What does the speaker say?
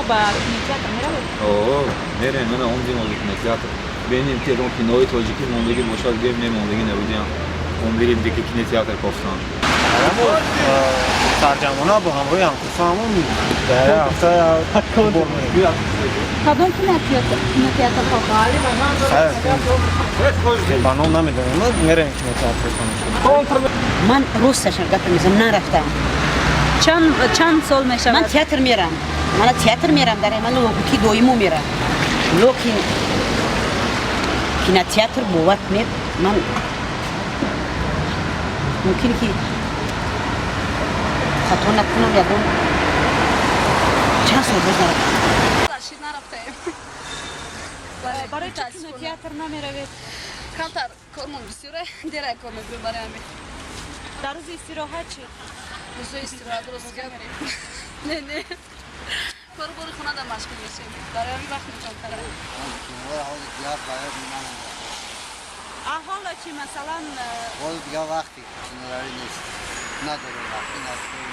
Ба кинотеатр меравед? О, мерем, мана омдим ози кинотеатр. Бинем, ки ягон кинои тоҷикӣ мондагӣ бошад, гӯем, не, мондагӣ набудиам. Омдирим диги кинотеатр кофтан. Сарҷамона бо ҳамроҳи ҳамкурсоамон дар як ҳафта бор мерем. Кадом кинотеатрҳо? Ба ном намедонем, мерем кинотеатр. Ман росташам гапа мезанам, нарафтам. Чанд сол мешавад? Ман театр мерам, мана театр мерам, дар ман ки доимо мерам, лекин кинотеатр, бовар кунед, ман мумкин ки хато накунам, ягон чанд сол боз нарафтам. Рашид, нарафтаем. Барои чӣ кинотеатр намеравед? Камтар кормон бисёре, дерай кор мекунем, барои ҳамин. Дар рӯзи истироҳат чӣ? Рӯзои истироҳат, рост гап, не, кору бори хонада машғул мешем, барои ҳамин вақт метавонтара. Ҳоло чӣ, масалан? Ҳоло дигар вақти кинорави нест, надорем вақти, надорем.